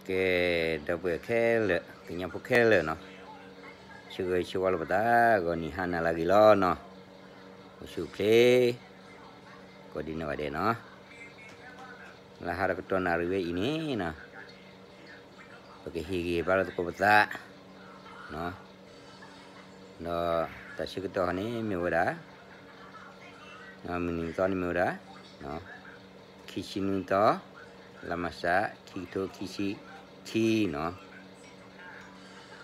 ကဲ, ဒီပုၢ်ဝဲၢ်ခဲလၢာ် ကညီဖိခဲလၢာ်နီၤ, ဆၢဂ့ၤဆၢဝါလိာ်ပသး ဂီၤနံၤဟါနၤလၢအဂ့ၤလီၤနီၤ, အိၣ်ဆူၣ်အိၣ်ချ့ ကိးဒံနီၢ်ဂၤဒဲးနီၤ, လၢဟါဒီးကတီၢ်နၣ်ရံၣ်ဝဲအံၤန့ၣ်နီၤ, ပကဟ့ၣ်ဂံၢ်ဟ့ၣ်ဘါလိာ်သကိးပသးနီၤ, ဒီးတၢ်ဆၢကတီၢ်န့ၣ်မ့ၢ်ဝဲဒၣ် မုၢ်နံၤသီန့ၣ်မ့ၢ်ဝဲဒၣ် ခံဆံနွံသီ, လါမၢ်ၡး ခံကထိခံဆံခံနီၤ,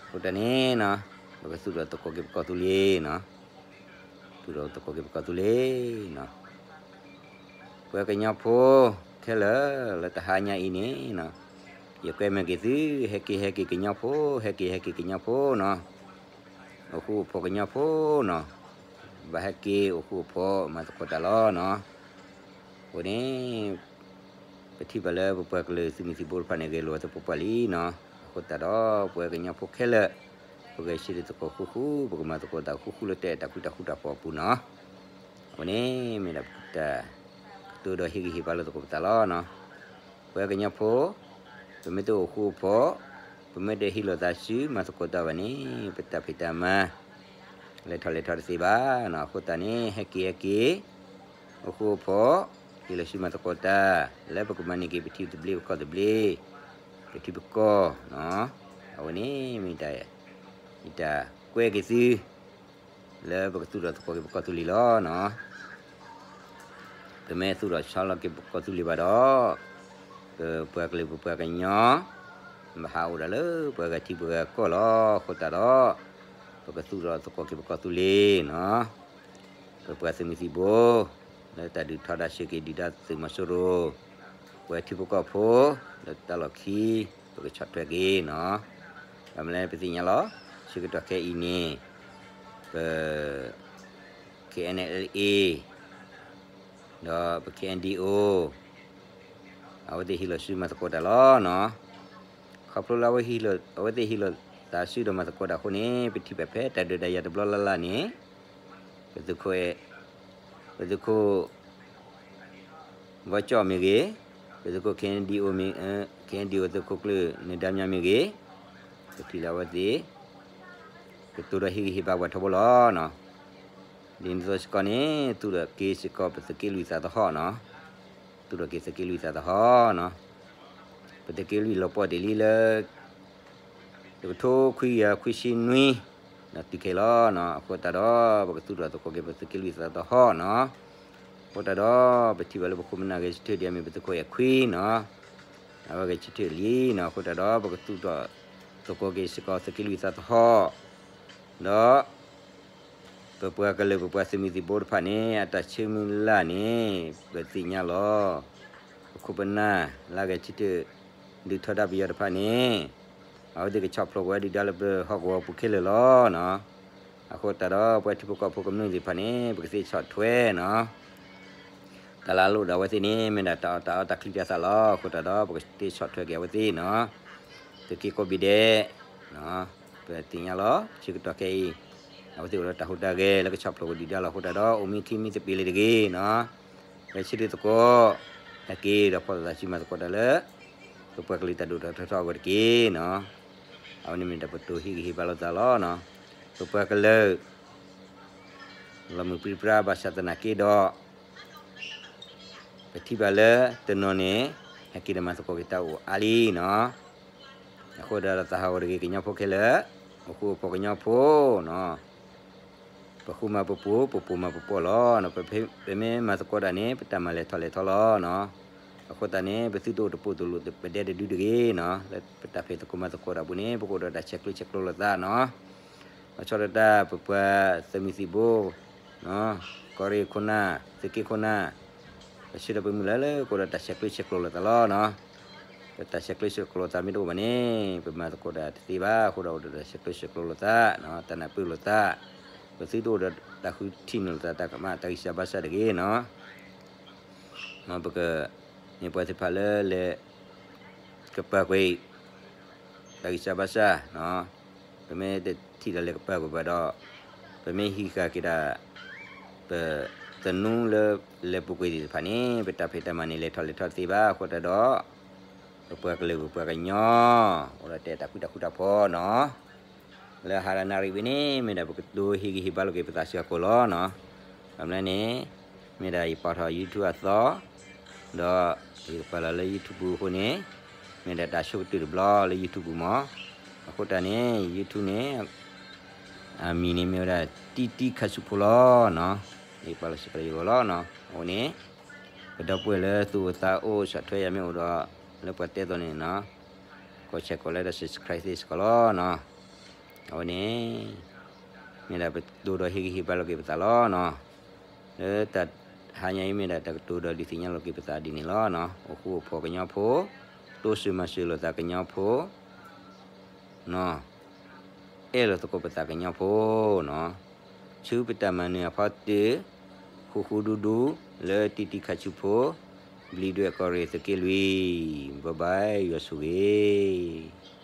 အဃိတၢ်န့ၣ်နီၤ, ပကသူၣ်ထီၣ်သကိးက့ၤပကီၢ်သူလ့ၤနီၤ, သူၣ်ထီၣ်သကိးက့ၤပကီၢ်သူလ့ၤနီၤ, ပှၤကညီဖိခဲလၢာ်လၢတဟါညါအံၤန့ၣ်နီၤ, ယကွဲမုာ်က့ၤသု, ဟဲက့ၤဟဲက့ၤကညီဖိ, ဟဲက့ၤဟဲက့ၤကညီဖိနီၤ, အိၣ်ဃူအိၣ်ဖိးကညီဖိနီၤ, ဘၣ်ဟဲက့ၤအိၣ်ဃူအိၣ်ဖိးမၤသကိးတၢ်လီၤနီၤ, အဃိန့ၣ် ပထံၣ်ဘၣ်လၢပပှၤကလုာ်သုးမုၢ်သံၣ်ဘိတဖၣ်န့ၣ် ဂဲၤလိာ်အသပှၢ်ပှၢ်လံနီၤ, အဃိသတးဒီး ပဝဲကညီဖိခဲလၢာ် ပဂဲၤဆၢထၢၣ်သကိးဃူဃူ, ပကမၤသကိးတၢ်ဃူဃူလၢတၢ်အဲၣ်တၢ်ကွံတၢ်ဃူတၢ်ဖိးအပူၤနီၤ, အဃိန့ၣ်မ့ၢ်ဒၣ်ပတၢ်ကတိၤဒီးဟ့ၣ်ဂံၢ်ဟ့ၣ်ဘါလိာ်သကိးပသးလီၤနီၤ, ပဝဲကညီဖိ ပမ့ၢ်တအိၣ်ဃူအိၣ်ဖိး, ပမ့ၢ်တဟ့ၣ်လိာ်သးဆူမၤသကိးတၢ်ဘၣ်န့ၣ် ပတၢ်ဖံးတၢ်မၤ လဲၤထီၣ်လဲၤထီတသ့ဘၣ်နီၤ, အဃိသတးန့ၣ် ဟဲက့ၤဟဲက့ၤ အိၣ်ဃူအိၣ်ဖိး, ဟ့ၣ်လီၤဆူမၤသကိးတၢ် လၢပကမၤန့ၢ်က့ၤပထံသဘျ့ပကီၢ်သဘျ့, ပထံပကီၢ်နီၤ, အဝဲန့ၣ်မ့ၢ်တၢ် ယတၢ်ကွဲက့ၤသု လၢပကသူၣ်ထီၣ်သကိးက့ၤပကီၢ်သူလ့ၤလီၤနီၤ, ပမ့ၢ်သူၣ်ထီၣ်ဆီလီၤက့ၤပကီၢ်သူလ့ၤဘၣ်ဒီး ပပှၤကလုာ်ပပှၤကညီ ဘၣ်ဟးအိၣ်ဒၣ်လၢပှၤဂၤထံပှၤဂၤကီၢ်လီၤ, အဃိသတးဒီး ပကသူၣ်ထီၣ်သကိးက့ၤပကီၢ်သူလ့ၤနီၤ, ပပှၤသုးမုၢ်သံၣ်ဘိ လၢတၢ်ဒုးထီဒါဆှၢက့ၤဒုၣ်ဒါသုးမီၤစိရိၤ, ပဝဲထံဖိကီၢ်ဖိ လၢတၢ်လီၢ်ခံ ပကဆီၣ်ထွဲက့ၤနီၤ, ဘၣ်မနုၤလဲၣ်ပသ့ၣ်ညါလီၤ, ဆၢကတီၢ်ခဲအံၤန့ၣ် ပ KNLA ဒီးပ KNDO အဝဲသ့ၣ်ဟ့ၣ်လီၤဆူမၤသကိးတၢ်လီၤနီၤ, ခီဖျိလၢအဝဲသ့ၣ်ဟ့ၣ်လီၤသးဆူဒီးမၤသကိးတၢ်အဃိန့ၣ် ပထံၣ်ဘၣ်ဖဲတၢ်ဒုးတၢ်ယၤတဘျီလၢ်လၢ်န့ၣ် ပသုးခိၣ် ပသုးခိၣ် ဘီကၠီၣ်မ့ၢ်ဂ့ၤ, ပသုးခိၣ် KNDO မ့ၢ် KNDO သုးခိၣ်ကျၢၢ်နၢၤဒါမြမ့ၢ်ဂ့ၤ, ပထံၣ်လၢအဝဲသ့ၣ် ကတိၤဒီးဟ့ၣ်ဂံၢ်ဟ့ၣ်ဘါပှၤထီဘိလီၤနီၤ, ဒ်န့ၣ်အသိးစ့ၢ်ကီးန့ၣ် သူၣ်ထီၣ်က့ၤစ့ၢ်ကီးပသုးက့လွံၢ်သးသဟီၣ်နီၤ, သူၣ်ထီၣ်က့ၤသုးက့လွံၢ်သးသဟီၣ်နီၤ, ပသုးက့လွံၢ်လီၤပှီၢ်တ့ၢ်လံလၢ တကထိခွံကယၤခွံဆံနွံ ဒီးတုၤခဲအံၤလီၤနီၤ, အဃိသတးဒီး ပကသူၣ်ထီၣ်သကိးက့ၤပသုးက့လွံၢ်သးသဟီၣ်နီၤ, အဃိသတးဒီး ပထံၣ်ဘၣ်လၢပခိၣ်ပနၢ်ဂဲၤဆၢထၢၣ်ဒ်အမ့ၢ်ပသုးခိၣ်အဲၣ်ခွံနီၤ, အဝဲဂဲၤဆၢထၢၣ်လံနီၤ, အဃိသတးဒီး ပကသူၣ်ထီၣ်သကိးက့ၤစ့ၢ်ကီးသုးက့လွံၢ်သးသဟီၣ်, ဒီး ပပှၤကလုာ်ပပှၤသုးမုၢ်သံၣ်ဘိတဖၣ်န့ၣ် အတၢ်ဆၢမုၢ်လၢ်န့ၣ် ပသ့ၣ်ညါလီၤ, ပခိၣ်ပနၢ်လၢအဂဲၤဆၢထၢၣ် ဒုးထီဒါပယီၤတဖၣ်န့ၣ် အဝဲသ့ၣ်ကဆီၣ်ဖျိးကွံာ်ဝဲဒုၣ်ဒါလၢပဟီၣ်ကဝီၤပူၤခဲလၢာ်လီၤနီၤ, အဃိသတးဒီး ပဝဲထံဖိကီၢ်ဖိကမျၢၢ်သ့ၣ်တဖၣ်န့ၣ် ပကသ့ဆီၣ်ထွဲနီၤ တၢ်လၢအလိၣ်ဒီးအဝဲသ့ၣ်န့ၣ် မ့ၢ်ဒၣ်တၢ်အီၣ်တၢ်အီတၢ်ချံတၢ်သၣ်လီၤ. အဃိသတးဒီး ပကသ့ဆီၣ်ထွဲက့ၤအဝဲသ့ၣ်နီၤ. သုးက့ကိးဘ့ၣ်ဒဲး ပသ့ၣ်ညါလီၤ. ဆၢကတီၢ်ခဲအံၤ အဝဲသ့ၣ်အိၣ်ဒီးတၢ်ဟူးတၢ်ဂဲၤလၢကဆီၣ်ဖျိးကဒုၣ်ဒါလီၤ. အဃိသတးဒီး အိၣ်မံခံမံသပ့ၤလၢတဂ့ၤနီၤ. ပဆၢထၢၣ်သကိး ဟဲက့ၤဒီးဖီၣ်လိာ်သးစုမၤသကိးတၢ်လၢ ပပှၤကလုာ်တၢ်ဒိၣ်ထီၣ်ထီထီၣ်အဂီၢ်တက့ၢ်နီၤ. အဝဲန့ၣ်မ့ၢ်တၢ်ပတိၢ်ဟ့ၣ်ဂံၢ်ဟ့ၣ်ဘါလိာ်သးလီၤ. ပပှၤကလုာ် လီၤမုၢ်ပြံပြါဘၣ်ဆၣ်သနာ်က့ဒီး ပထံၣ်ဘၣ်လၢတနီၤန့ၣ် ဟဲက့ၤဒီးမၤသကိးက့ၤတၢ်အိၣ်အါလံနီၤ. အဃိသတးဒီးသးဟးဂီၤတဂ့ၤ ကညီဖိခဲလၢာ်, အိၣ်ဃူအိၣ်ဖိးကညီဖိနီၤ. ပဃူမၤပပူၤ, ပပူၤမၤပပီၢ်လီၤ. ပမ့ၢ်မၤသကိးတၢ်န့ၣ် ပတၢ်မၤလဲၤထီၣ်လဲၤထီလီၤနီၤ. အဃိသတးန့ၣ် ပသုတအိၣ်တပိာ်တလိာ်ပဒဲတဒုတဂ့ၤနီၤ. လၢပတၢ်ဖံးသကိးမၤသကိးတၢ်အပူၤန့ၣ် ပကအိၣ်ဒီးတၢ်ဆဲးကျၢဆဲးကျိးလိာ်သးနီၤ. လီၤဆီဒၣ်တၢ် ပပှၤသုးမုၢ်သံၣ်ဘိ ကီၢ်ရ့ၣ်ခိၣ်နၢ်, သုးက့ခိၣ်နၢ်, ပဆၢဒီးပမုၢ်လၢ်လၢကအိၣ်ဒီးတၢ်ဆဲးကျၢဆဲးကျိးလိာ်သးလီၤနီၤ. ပတၢ်ဆဲးကျၢဆဲးကျိးလိာ်သးမ့ၢ်တအိၣ်ဘၣ်န့ၣ် ပမၤသကိးတၢ်တသ့ဘၣ်. အဃိဒီးအိၣ်ဒီးတၢ်ဆဲးကျၢဆဲးကျိးလိာ်သး, တၢ်နၢ်ပၢၢ်လိာ်သး, ပသုတအိၣ်ဒီးတၢ်ဃုထံၣ်န့ၢ်လိာ်သး တၢ်ကမၣ်တၢ်ဂံၢ်စၢ်ဘါစၢ်တဂ့ၤနီၤ. ပကမ့ၢ်ပှၤသ့ၣ်တဖၣ်လၢလဲၤ ကပၤကွံာ် တၢ်ဂံၢ်စၢ်ဘါစၢ်, ပမ့ၢ်တထံၣ်ဒီးလဲၤကပၤကွံာ်ဘၣ်ဒီး ပမ့ၢ်ဟံးဃာ်က့ၤဒၣ် ပသနူလၢလဲၤပူၤကွံာ်သ့ၣ်တဖၣ်န့ၣ် ပတၢ်ဖံးတၢ်မၤန့ၣ် လဲၤထီၣ်လဲၤထီၣ်တသ့ဘၣ်. အဃိသတးဒီး ပှၤကလုာ်ပှၤကညီ အိၣ်ဒီးတဲတၢ်ဃူတၢ်ဃူတၢ်ဖိးနီၤ, လၢဟါလၢနၣ်ရံၣ်ဝဲန့ၣ် မ့ၢ်ဒၣ်ပကတိၤဟ့ၣ်ဂံၢ်ဟ့ၣ်ဘါလိာ်က့ၤပသးစ့ၢ်ကီးလီၤနီၤ. ဘၣ်မနုၤန့ၣ် မ့ၢ်ဒၣ်ယပာ်ထီၣ် YouTube အသီ ဒီးယကပာ်လီၤလၢ YouTube ပူၤအဃိန့ၣ် မ့ၢ်ဒၣ်တၢ်ဆိကတၢၢ်တဘျီလၢ YouTube ပူၤမး. အဃိတၢ်န့ၣ် YouTube န့ၣ် အမံၤန့ၣ်မ့ၢ်ဝဲဒၣ် တံတံခါဆူဖိလီၤနီၤ. ယပာ်လီၤစ့ၢ်ကီးလၢယဂီၢ်လီၤနီၤ. အဃိန့ၣ် ပဒီပုၢ်ဝဲၢ်လၢသူၣ်အိၣ်သးအိၣ် ဆီၣ်ထွဲယၤမ့ၢ်အိၣ်ဒီး လၢပှၤတဲသိးန့ၣ်နီၤ, ကိးဆဲးကိးလဲဒီး subscribe သ့စ့ၢ်ကီးလီၤနီၤ. အဝဲန့ၣ် မ့ၢ်ဒၣ်ပတိၤဒီးဟ့ၣ်ဂံၢ်ဟ့ၣ်ဘါလိာ်က့ၤပသးလီၤနီၤ. လၢတၢ်ဟါညါအံၤမ့ၢ်ဒၣ်တၢ်ကတိၤဒီးဒုးသ့ၣ်ညါလိာ်က့ၤပသးဒ်န့ၣ်လီၤနီၤ. အိၣ်ဃူအိၣ်ဖိးကညီဖိ, တိစၢၤမၤစၢၤလိာ်သးကညီဖိ နီၤ, အဲၣ်လိာ်သကိးပသးကညီဖိနီၤ. ဆူပတၢ်မၤနၢၤအဖီတၢၢ်, ဃူဃူဒူဒူ လၢတံတံခါဆူဖိ, ဘျံးဒွဲၣ်ကီၢ်ရ့ၣ်သုးက့လွံၢ်, bye bye ယွၤဆိၣ်ဂ့ၤ.